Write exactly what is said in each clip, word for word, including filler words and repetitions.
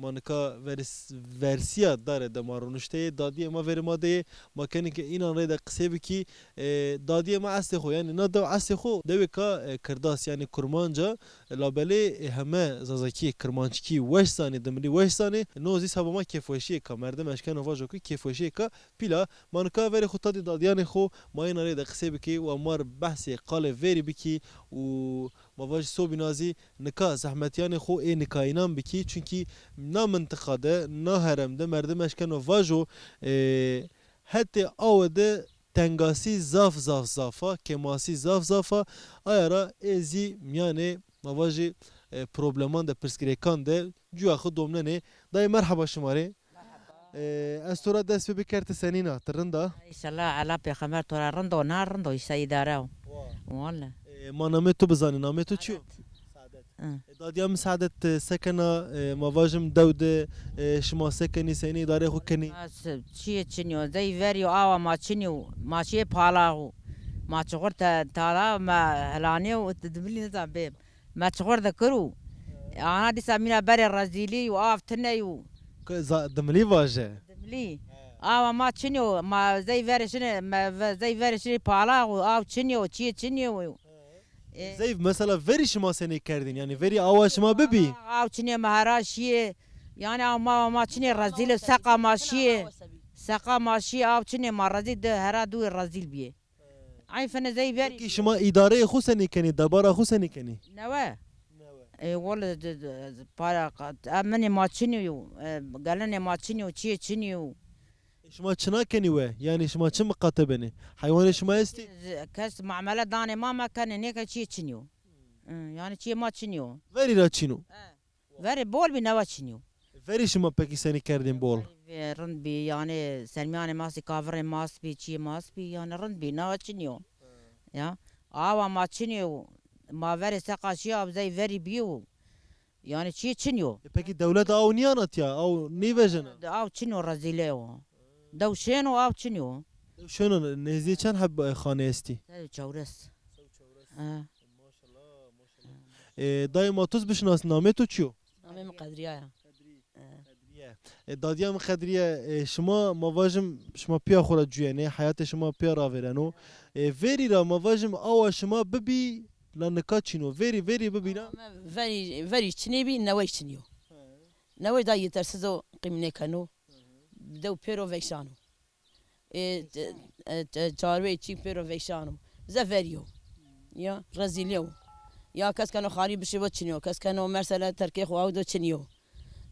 Ma nika veris-, versiya dare de ma ronişteyê, dadîyê ma verê ma de yê, ma kenê ke înan rê de qisey bikî. E, dadîyê ma eslê xo, yanî na dew eslê xo dewêka, e, kirdas, yanî kurmanc a, e, labelê, e, heme zazakî, kirmanckî weş zanê, dimilî weş zanê. No zî seba ma kêfweşîyêk a, merdim eşkeno vajo ke kêfweşîyêk a pîl a. Ma nika verê xo tadê dadîyanê xo, ma înan rê de qisey bikî, wa ma rê behsê qalê verî bikî û ma vajî sobîna zî nika zehmetîyanê xo ê nikayînan bikî. Çunkî na mintiqa de, na herem de merdim eşkeno vajo, e, hetê awe de tengasî zaf zaf zaf a, kêmasî zaf zaf a. Aya ra ê zî mîyanê, ma vajî, e, probleman de, pirsgirêkan de cuya xo domnenê. Dayê, merheba şima rê. E, ez to ra dest pê biker, ti senîn a, ti rind a? Înşallah, Ela pêxember to ra rind o, na rind o, îşte îdare o. Wa. Wale. E, ma namê to bizanî, namê to çi yo? Saadet. Saadet. Hı. E, dadîya min Saadet, e, se kena, e, ma vajim dew de, e, şima se kenî, senî îdareyê xo kenî? Ma s-, çiyê çinî yo, zey verî yo, awa ma çinî yo, ma şiyê palax o. Ma çixur te-, tada, ma helanî yo, di-, dimilî nizan bêm. Ma çixur de kir û ana dîsa mîna berê rezîlî û av tine yo. Ke za-, dimilî vaje. Dimilî. He. Awa ma çinî yo, ma zey verê şinê, ma ve-, zey verê şinê palax o, av çinî yo, çiyê çinî yo. E. Zeyf, mesela verî şima senî kerdîn? Yanî verî awa şima bibî? Aw çinê, ma hera şiyê. Yanî aw ma, ma çinê rezîl, seqa ma şiyê. Seqa ma şiyê, aw çinê, ma rezîl de hera duwê rezîl bîyê. Ay fene zey verî. Peki şima îdareyê xo senî kenî, debara xo senî kenî? Newe. Newe. E, wele de, de, de, para, a, minê ma çinî yo, e, gelenê ma çinî yo, çiyê çinî yo. E, şima çina kenî we? Yanî şima çi miqate benê? Heywanê şima estî? Kes muamele danê ma, ma kenê, nêke çiyê çinî yo. Hı, yanî çiyê ma çinî yo. Verî ra çin o? He. Verê bol bî, newe çinî yo. Verî şima pekî senî kerdên bol? Verî rind bî, yanî sermîyanê ma sî, kavirê ma sî bî, çiyê ma sî bî, yanî rind bî, newe çinî yo. He. Ya. Awa ma çinî yo, ma verê seqa şîya, zey verî bîyo. Yanî çiyê çinî yo. E, pekî dewlet aw nîyana tiya, aw nêvejena? De aw çinî yo, rezîle yo. Dew şên o, aw çinî yo. Dew şên o, nêzdîyê çend heb, e, xane estî? Ser û çewres. Ser û çewres. Ha. Maşallah, maşallah. E, dayê, ma to zî bişinasnî, namê to çi yo? Namê mi Qedrîya ya. Qedrî. E. Qedrîye. E, dadîya mi Qedrîye, e, şima, ma vajim, şima pîya xo ra cuyenê, heyatê şima pîya ravêreno. E, verî ra ma vajim awa şima bibî, la nika çin o. Verî, verî bibîna. Verî, verî çinê bî, newey çinî yo. He. Newey da yetersiz o, qîm nêkeno. Hı hı. Dew pêro veyşano. E, e, e, çarwey çî pêro veyşano. Ze verî yo. Ya, rezîlî yo. Ya kes keno xalî bişibo, çinî yo. Kes keno mersele terkê xo aw do, çinî yo.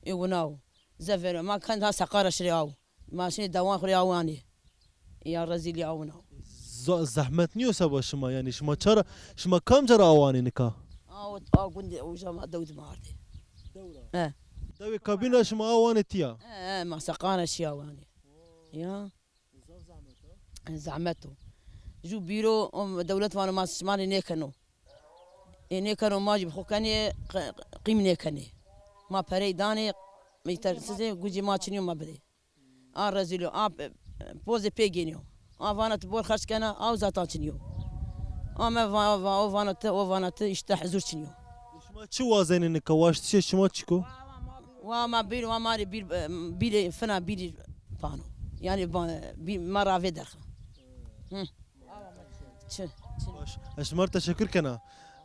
Ê wina o. Ze verî yo. Ma kend ha seqa ra şirê aw. Ma şinê dewan xo rê aw anê. Ya rezîlî aw wina o. Za-, zehmet nîyo seba şima, yanî şima çara, şima kamca ra aw anê nika? Aw, aw gundê uca ma dew di ma ardê. Dew ra? He. Dewê kabîn ra şima aw anê tiya? He, he, ma seqan ra şîya aw anê. Ya. Zaf zehmet o. Zehmet o. Ju bîro, o dewlet vano ma şima rê nêkeno. Ê nêkeno, ma jî bi xo kenê, qi-, qîm nêkenê. Ma perey danê, meyter sizê, gucê ma çinîyo ma bidê. A rezîl o, a, e, pozê pê gênîyo. A vana ti bol xerc kena, aw zatan çinîyo. A me va-, va-, o vana ti, o vana ti, îşte huzur çinîyo. Şima çi wazenê nika, waştişê şima çik o? Wa ma bîr, wa ma rê bîr, e, bîrê fina bîrî pano. Yanî ba-, bî-, ma ravê derxa. Hı. Çi? Çi? Baş. Ez şima rê teşekkür kena.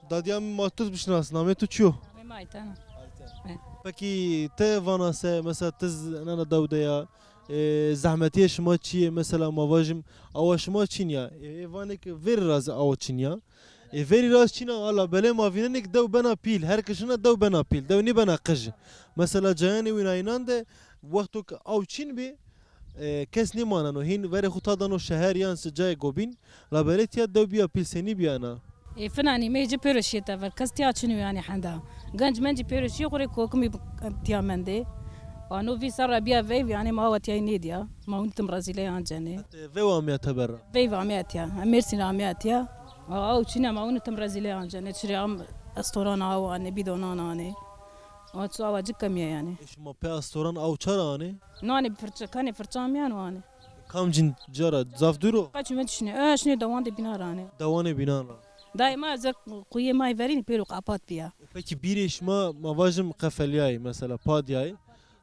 Dadîya mi, ma to zî bişinas, namê to çi yo? Namê mi Ayten o. Ayten. E. Pekî ti vana se, mesela ti z-, nana dew de ya, e, zehmetîyê şima çi yê? Mesela ma vajim, awa şima çin ya. E, ê vanê ke verî ra zî awa çin ya. E, verî ra zî çin a, ala belê ma vînenê ke dew bena pîl, her ke şina dew bena pîl, dew nêbena qij. Mesela cayanê wînayînan de wexto ke aw çin bî, e, kes nêmaneno. Hîn verê xo ta dano şeher yan se cayê gobîn, labelê tiya dew bîya pîl, senî bîyana? E, fina nîmeyê ci pêro şîyê tever, kes tiya çin o yanî henda. Genc mencî pêro şîyê, xo rê kokimî bi-, tiya mendê. Ano vî serra bîya veyv, yanî ma awa tiyayî nêdîya. Ma winî tim rezîleyan cenê. Veyv amîya teber ra? Veyv amîya tiya. Em Mêrsîn amîya tiya. A, aw çin a, ma winî tim rezîleyan cenê. Çirê am estoran aw anê, bîdonan anê. Awa çi awa ci kemî ya yanî. E, şima pê estoran aw çara anê? No anê bi firça, kanê firça amîyan o anê. Kamcîn ca ra? Zaf dûr o? Qeç mi şinê, e, şinê dewan de bînan ra anê. Dewanê bînan ra. Dayê ma, ez quyê ma yê verînî pêro qapat bîya. E, pekî bîrê şima, ma vajim, qefelîyayî, mesela padîyayî.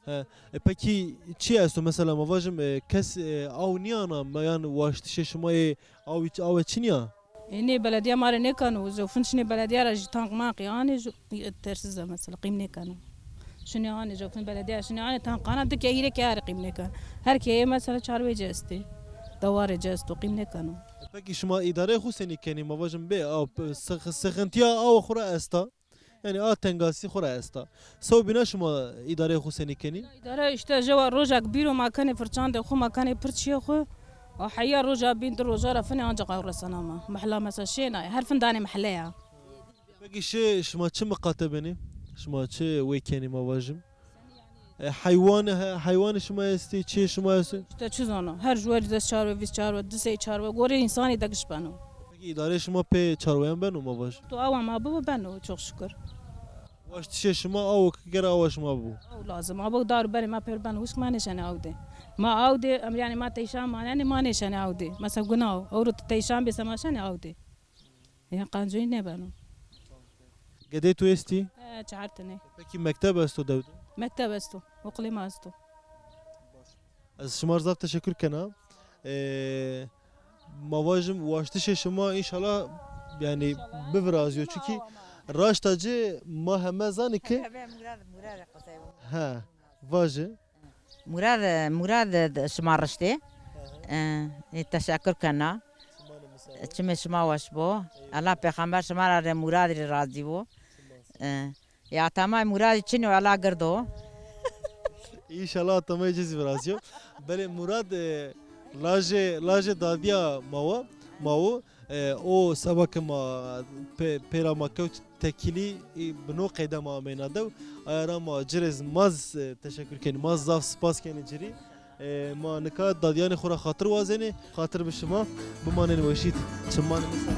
He, e, pekî çi esto mesela ma vajim, e, kes, e, aw nîyana, me-, yan waştişê şima yê aw, awe çinî ya? E, nê belediye ma rê nêkeno, zofin şinê belediye ra jî tank manqî anê, ju-, e, tersiz e mesela, qîm nêkeno. Şinê anê, zofin belediye şinê anê, tank ana, di keyî rê keyarê qîm nêkeno. Her keyê mesela çarwê ci estê, dewarê ci esto, qîm nêkeno. Pekî şima îdareyê xwu senî kenî? Ma vajim bê, a, p-, six-, sixintiya awa xwu ra esta. Yanî a tengasî xwu ra esta. Sewbîna şima îdareyê xwu senî kenî? Îdare îşte jewa rojak bîro ma kenê firçandê xwu, ma kenê pirçiyê xwu. A heya roja bîn di roja ra finê ancax ew resena ma. Mehla mesela şêna, her fin danê mehle ya. Pekî şi şima çi miqate benî? Şima çi wê kenî ma vajim? E, heywan, he-, heywanê şima estî, çiyê şima estî? Îşte çi zano, her juwerî des çarwe, vîst çarwe, di sey çarwe, gorê însanî de giş beno. Pekî îdareyê şima pê çarweyan beno ma vaj? To awa ma bibo beno, çok şükür. Waştişê şima aw o ki gere awa şima bibo? Aw lazim, aw dar berê ma pêr beno, huşk ma nêşenê aw dê. Ma aw dê, em yanî ma teyşan manenê, ma nêşenê aw dê. Mesela guna o, ewro tu teyşan bê sema şenê aw dê. Ya qancoyî nêbeno. Gedeyê tu estî? E, çar tene. Pekî mekteb esto dew de? Mekteb esto, oqilê ma esto. Ez şima rê zaf teşekkür kena. E, ma vajim waştişê şima înşallah yanî bivirazîyo. Çunkî raşta ci ma heme zanî ki. He, vaji. Murad, Murad şima riştê. E, e, teşekkür kena. Çimê şima weş bo. Allah pêxember şima ra rê Murad rê razî bo. E, ya tamay Murad çin o, Allah gird o. Înşallah tamay ci zî virazîyo. Belê Murad, e, lajê, lajê dadîya ma wa, ma wo. E, o seba ke ma pe-, pêra ma kewt tekîlî, e, bi no qeyde ma ameyna dew. Aya ra ma ci rê zî ma zî, e, teşekkür kenî. Ma zaf spas kenî ci rê. E, ma nika dadîyanê xo ra xatir wazenê. Xatir bi şima. Bimanên weşît. Çimanê mi ser.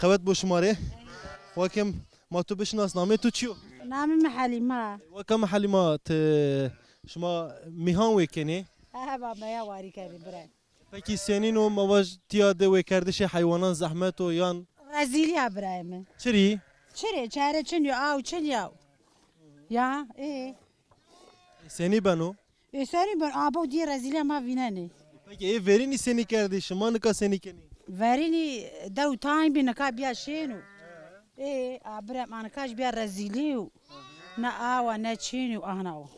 Qewet bo şima rê. Wekim ma tu bişinas, namê tu çi yo? Namê mi Helîma. Weka mi Helîma, ti şima mîhan wê kenê? He, he, babeya warî kenê, bira. Pekî senîn o, ma vaj tîya de wêkerdişê heywanan zehmet o yan? Rezîlî ya birayê mi. Çirî? Çirê, çare çin yo, aw çin ya. Ya, ê. Senî beno? Ê senî beno, abo dîye rezîlîya ma vînenê. Pekî ê verînî senî kerdî, şima nika senî kenî? Verînî dew tayn bî, nika bîya şên o. Ê, a bira ma nika jî bîya rezîlî yo. Ne awa, ne çin o, ahna o.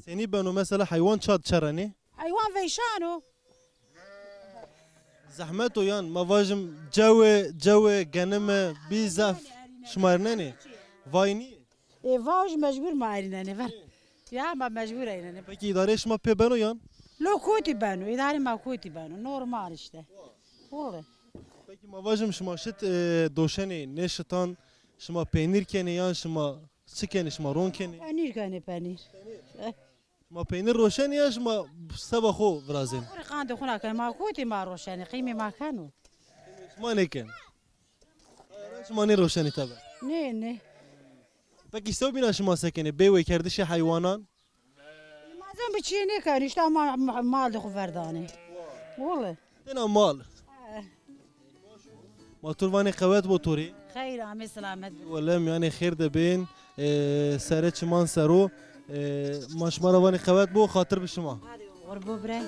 Senî beno mesela heywan ça di çerenê? Heywan veyşan o. Zehmet o yan, ma vajim cewe, cewe, genime, bî zaf şima erinenê. Vay nî? Ê, vay jî mecbur ma erinenê, ver. Ya ma mecbur erinenê. Pekî îdareyê şima pê beno yan? Lo kotî beno, îdarê ma kotî beno, normal îşte. Wele. Pekî ma vajim şima şit, e, doşenê, nêşitan, şima peynîr kenê yan şima çi kenê, şima ron kenê? Penîr kenê, penîr. Şima peynîr roşenê ya şima seba xo virazenê? Xo rê qandê xo na kenê, ma kotî ma roşenê, qîmê ma keno. Şima nêken. Şima nêroşenê tabi. Nê, nê. Pekî sewbîna şima se kenê? Bê wêkerdişê heywanan? Ma zan bi çîyê nêkenê, îşte ma, ma, mal de xo verdanê. Wele. Tena mal. He. Ma tur vanê qewet bo to rê. Xeyr amê, selamet bo. Wele mîyanê xêr de bên, e, sere çiman ser o. E, ma şima ra vanê qewet bo, xatir bi şima. Qurbo bire.